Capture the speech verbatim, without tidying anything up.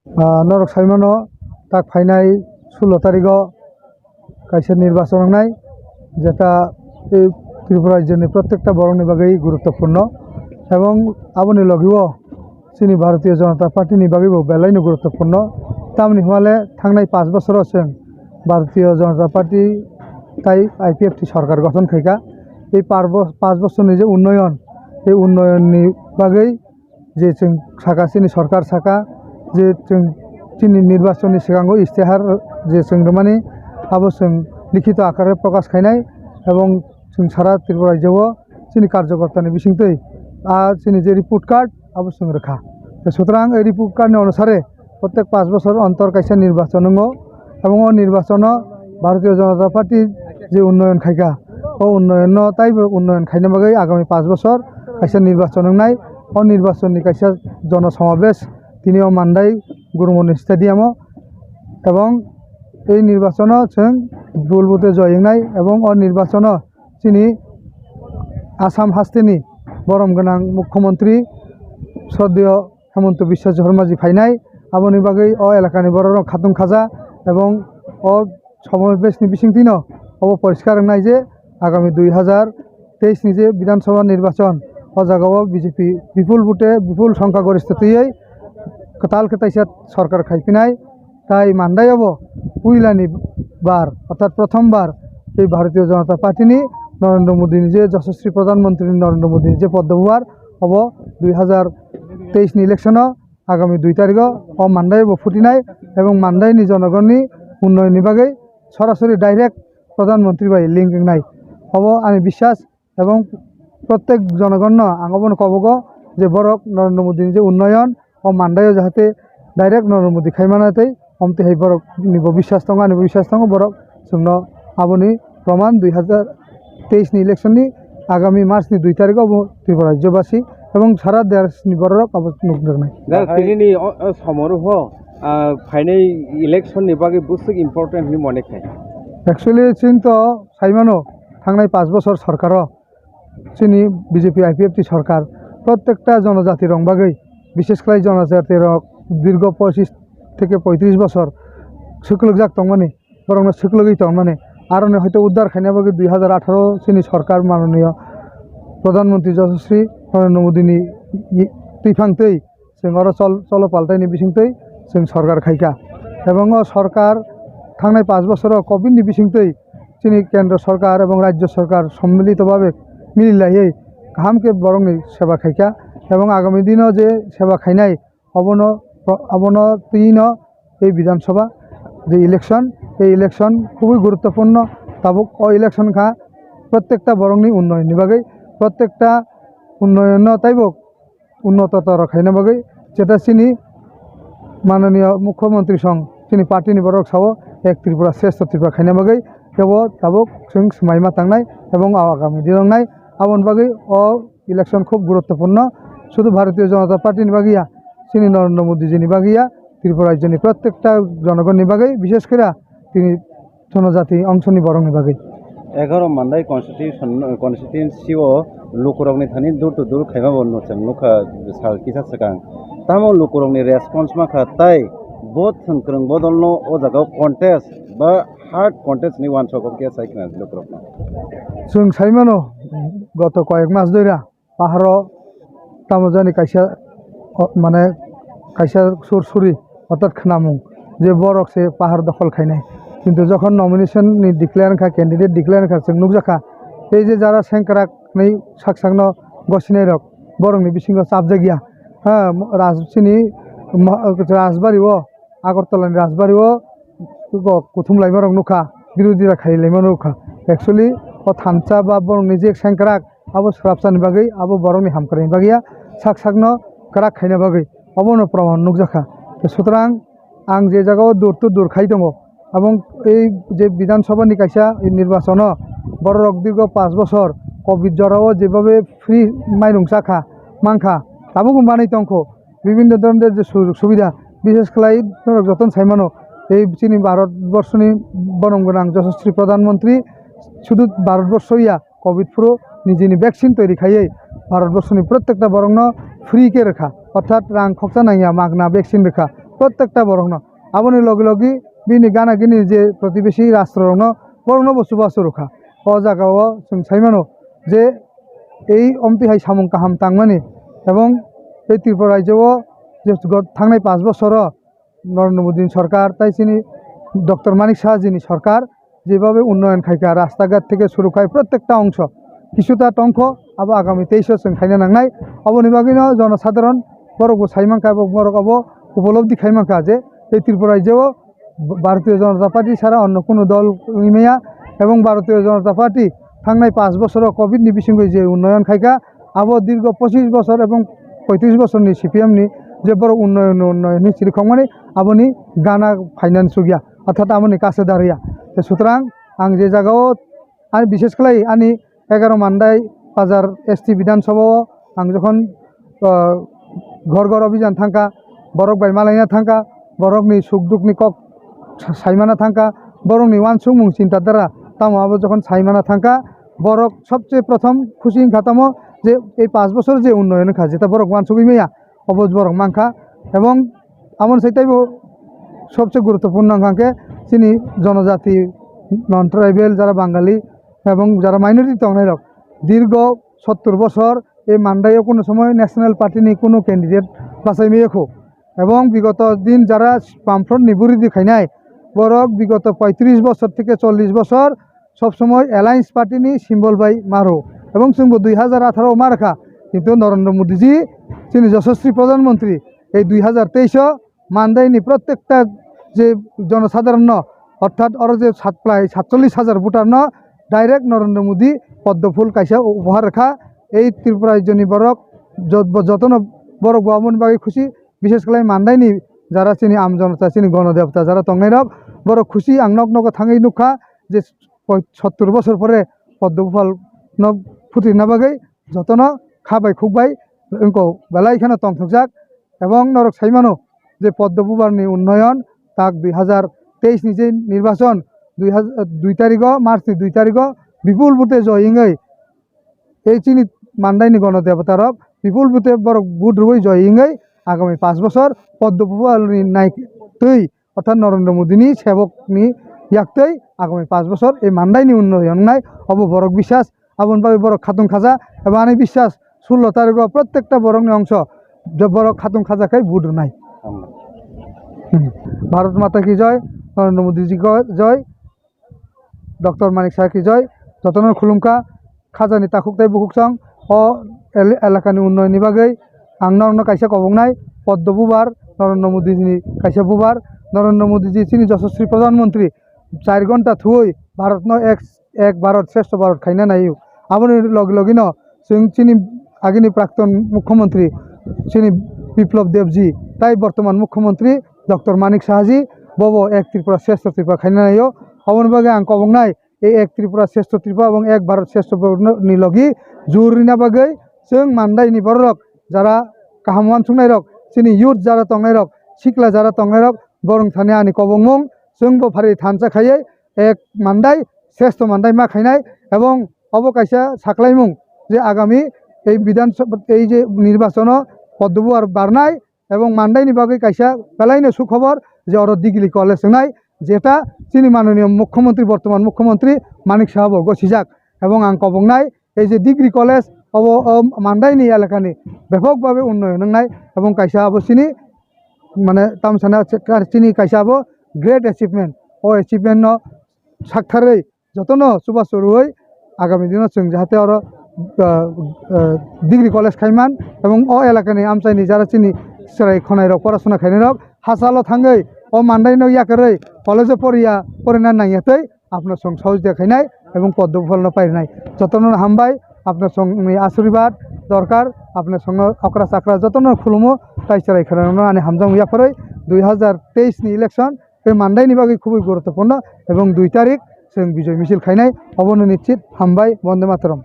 Ah, norok saimano, tak phainai sulo tarigo kaisa nirbachon wngnai, jeta ei Tripura rajyoni protekta borokni bagwi guruttopurno, ebong aboni logiwo chini Bharatiya Janata Party ni bagwibo belaino guruttopurno. Tamni hwnle thangnai panch bosoro chwng Bharatiya Janata Party tai I P F T sorkar gothon khaikha. Ei par bo-, panch bosorni je unnoyon, ei unnoyonni bagwi je chwng saka, chini sorkar saka, je chwng chini nirbachonni swkango istihar je chwng rwmani, abo chwng likhito akare prokash khainai, ebong chwng sara Tripura rajyo-o chini karjokortani bisingtwi a chini je report card abo chwng rwkha. Te sutrang ei report card ni onusare protek panch bosor ontor kaisa nirbachon wngo, ebong o nirbachono Bharatiya Janata Party je unnoyon khaikha, o unnoyonno taibo unnoyon khaina bagwi agami panch bosor kaisa nirbachon wngnai. O nirbachonni kaisa jono somabesh tini o Mandai Gurumoni stadium-o, ebong ei nirbachono chwng bul bute joy wngnai, ebong o nirbachono chini Assam hasteni borom gwnang Mukhyamantri Sroddheyo Hemanta Biswa Sarma ji phainai, aboni bagwi o elakani bororok khatung khaja, ebong o somabeshni bisingtwino obo poriskar wngnai je agami dui hazar teis ni je Bidhan Sabha nirbachon, o jagao B J P bipul bute, bipul songkha goristho twiwi kwtal khe taisa sorkar khaiphinai. Tai Mandai obo puilani bar, orthat prothom bar, ei Bharatiya Janata Party ni Narendra Modi ni je Yashaswi Pradhan Mantri Narendra Modi ni je poddo bubar obo dui hazar teis ni election o agami dui tarigo o Mandai obo phutinai, ebong Mandai ni jonogonni unnoyonni bagwi sorasori direct Pradhan Mantri bai link wngnai. Obo ani biswas. Ebong protek jonogonno ang obono kobogo je borok Narendra Modi ni je unnoyon o Mandai o jahate direct Narendra Modi khai mano tei omtwi hai borok ni bo biswas tongo, ani bo biswas tongo, borok chwngno aboni proman dui hazar teis ni election ni agami March ni dui tarikh o bo Tripura rajyo basi ebong sara desh ni borok abo nuk nai. Tini ni o, o somoro ho, ah, phainai election ni bagwi bwswk important hinwi mone khai. Actually chwng to saimano thangnai panch bosor sorkaro chini B J P I P F T sorkar protekta jonojati rok bagwi, bishesh khlai jonojati rok dirgo pochish theke poitris bosor swklwkjak tongmani, borokno swklwgwi tongmani, aroni hoito uddar khaina bagwi dui hazar atharo chini sorkar manoniyo Pradhan Mantri Yashaswi Narendra Modi ni twiphang twi chwng oro chol-, cholo paltaini bisingtwi chwng sorkar khaikha. Ebong o sorkar thangnai panch bosoro covid ni bisingtwi chini kendro sorkar ebong rajyo sorkar sommilito babe mililaiwi kaham khe borokni seba khaikha. Ebong agami dino je seba khainai obono, obono twino ei Bidhan Sabha je election, ei election khubui guruttopurno. Tabuk o election kha protekta borokni unnoyonni bagwi, protekta unnoyonno taibo unnoto toro khaina bagwi, jeta chini mananiya mukhyamantri song chini party ni borok sao ek Tripura shrestho Tripura khaina bagwi, kebo tabuk chwng swmai ma tangnai ebong agami dinongnai. Aboni bagwi o election khub guruttopurno, sudu Bharatiya Janata Party ni bagwi ya, chini Narendra Modi ji ni bagwi ya, Tripura rajyo ni protekta jonogon ni bagwi, bishesh kore tini jonojati ongshoni borokni bagwi. Egaroh Mandai constitution, constituency o lukurokni thani door to door khaima bo nwchang nukha sal kisa swkang. Tamo lukurokni response mankha tai vote thwng kwrwng bodolno o jaga o contest ba hard contest ni uansuk khe sai khna lukurokno. Chwng saimano goto koyek mas doira paharo tamo jani kaisa, o, mane kaisa sur suri orthat khnamung je borok se pahar dokhol khainai. Kintu jokhon nomination ni declare wngkha, candidate declare wngkha, chwng nukjakha tei je jara sengkrak ni sak sakno gosinairok borokni bisingo chapjakya. Ha, Raj-, chini ma-, Rajbari o, Agartala ni Rajbari o kok kuthum laimarok nukha, birodita khai laima nukha. Actually o thansa ba borokni je sengkrak abo swrapsani bagwi, abo borokni hamkrai bagwi ya, sak sakno kwrak khaina bagwi, obono proman nukjakha. Sutrang ang je jagao dur to dur khai tongo, abong ei je Bidhan Sabha ni kaisa nirbachono borok dirgo panch bosor covid jorao jebabe free mairung chakha, mankha, tabukbo manwi tongkho, bibhinno dhoronor je sujog subidha, bishesh khlai norok jotono saimano, ei chini Bharat borshoni borom gwnang Yashaswi Pradhan Mantri sudu Bharat borsho ya, covid phuru nijini vaccine toiri khaiwi Bharat borshoni protekta borokno free khe rwkha, orthat rang khoksa nangya, magna vaccine rwkha. Prottekta borokno. Aboni logi logi bini gana gini je protibesi rastro rokno, borokno bo chubachu rwkha. O jaga o chwng sai mano je ei omtwi hai samung kaham tangmani ebong ei Tripura rajyo o je go-, thangnai panch bosoro Narendra Modi ni sorkar tai chini Doctor Manik Saha ji ni sorkar jebabe unnoyon khaikha, rasta ghat theke suru khai prottekta ongso kisuta tongkho, abo agami teis o chwng khaina nangnai. Aboni bagwino jonosadharon borok bo sai mankha, abo borok abo upolobdi khai mankha je ei Tripura rajyo o Bharatiya Janata Party sara onno kunu dol wngwi maya, ebong Bharatiya Janata Party thangnai panch bosoro covid ni bisingwi je unnoyon khaikha, abo dirgo pochis bosor ebong poitris bosorni C P M ni je borok unnoyon, unnoyon hinwi chirikhokmani, aboni gana finance sugya, orthat aboni kase darya. Te sutrang ang je jagao ani bishesh khlai ani egaro Mandai Bazar S T Bidhan Sabha o ang jokhon, ah, ghor ghor abhijan thangkha, borok bai malaina thangkha, borokni suk dukni kok sa-, saimana thangkha, borokni uansukmung chinta dhara tamo abo jokhon saimana thangkha, borok sobse prothom khusi wngkha tamo je ei panch bosor je unnoyon wngkha, jeta borok uansugwi maya, obo borok mankha. Ebong amoni sai teibo sobse guruttopurno wngkha khe chini jonojati, non tribal, jara Bangali ebong jara minority tongnairok dirgo sottor bosor ei Mandai o kunu somoy National Party ni kunu candidate bachai maya kho. Ebong bigoto din jara Bamfront ni buri di khainai, borok bigoto poitris bosor theke chollish bosor sob somoi Alliance Party ni symbol bai maro. Ebong chwngbo dui hajar atharo o markha, kintu Narendra Modi ji chini Yashaswi Pradhan Mantri ei dui hajar teis o Mandai ni prottekta je jonosadharon no, orthat oro je satplai satchollish hajar voter no direct Narendra Modi Poddo phul kaisa upohar rwkha. Ei Tripura rajyo ni borok jot-, bo jotono borok bo aboni bagwi khusi, bishesh khlai Mandai ni jara chini am jonota, chini gono debota jara tongnairok, borok khusi. Ang nok nogo thangwi nukha je poi-, sottor bosor pore Poddo buphal no phutrina bagwi jotono kha bai khuk bai wngkok belai kheno tongthokjak. Ebong norok sai mano je Poddo bubar ni unnoyon tak dui hajar teis ni je nirbachon dui hajar, dui tarigo, March ni dui tarigo bipul vote joy wngwi ei chini Mandai ni gono debota rok bipul vote borok vote rwui joy wngwi agami panch bosor Poddo buphal ni naitwi, orthat Narendra Modi ni sebok ni yaktwi agami panch bosor ei Mandai ni unnoyon wngnai, obo borok biswas. Aboni bagwi borok khatung khaja, eba ani biswas sullo tarigo prottekta borokni ongso je borok khatung khaja khai vote rwnai. Hmm. Bharat Mata ki joy, Narendra Modi ji ko joy, Doctor Manik Saha ki joy, jotono khulumkha, khajani takhuk tei bukhuksong o el-, elakani unnoyonni bagwi ang norokno kaisa koboknai Poddo bubar, Narendra Modi ni kaisa bubar, Narendra Modi ji chini Yashaswi Pradhan Mantri char ghonta thuwi Bharatno ek, ek Bharat Shreshtha Bharat khaina naio. Aboni logi logino chwng chini agini prakton mukhyamantri chini Biplab Deb ji tai bortoman mukhyamantri Doctor Manik Saha ji bobo ek Tripura Shreshtha Tripura khaina naio. Aboni bagwi ang koboknai ei ek Tripura Shreshtha Tripura ebong ek Bharat Shreshtha Bharat ni logi jur rina bagwi chwng Mandai ni bororok jara kaham uansuknairok, chini youth jara tongnairok, sikla jara tongnairok, borok thani ani kobokmung chwngbo phari thansa khaiwi ek Mandai, Shreshtha Mandai ma khainai, ebong obo kaisa saklaimung je agami ei Bidhan Sabha, ei je nirbachono Poddo bubar barnai, ebong Mandai ni bagwi kaisa belaino sukhobor je oro degree college wngnai, jeta chini manoniyo mukhyamantri, bortoman mukhyamantri Manik Saha bo gosijak, ebong ang koboknai ei je degree college obo o Mandai ni elakani bepok babe unnoyon wngnai, ebong kaisa abo chini mane tamsana chini kaisa abo great achievement. O achievement no saktharwi jotono chubachu rwui agami dino chwng jahate oro, ah, ah, degree college khaiman ebong o elakani amchaini jara chini chwrai khwnairok, porasona khainairok hachalo thangwi o Mandaino yakarwi college-o poriya, porina nangya tei apno chwng sahojya khainai ebong Poddo buphalno painai. Jotono hambai, apno chwngni asirwad dorkar, apno chwngno okra chakra jotono khulumo, tai chwrai khwnairokno ani hamjakmung yapharwi dui hajar teis ni election tei Mandaini bagwi khubui guruttopurno ebong dui tarik chwng bijoy misil khainai, obono nischit. Hambai, Bonde Mataram.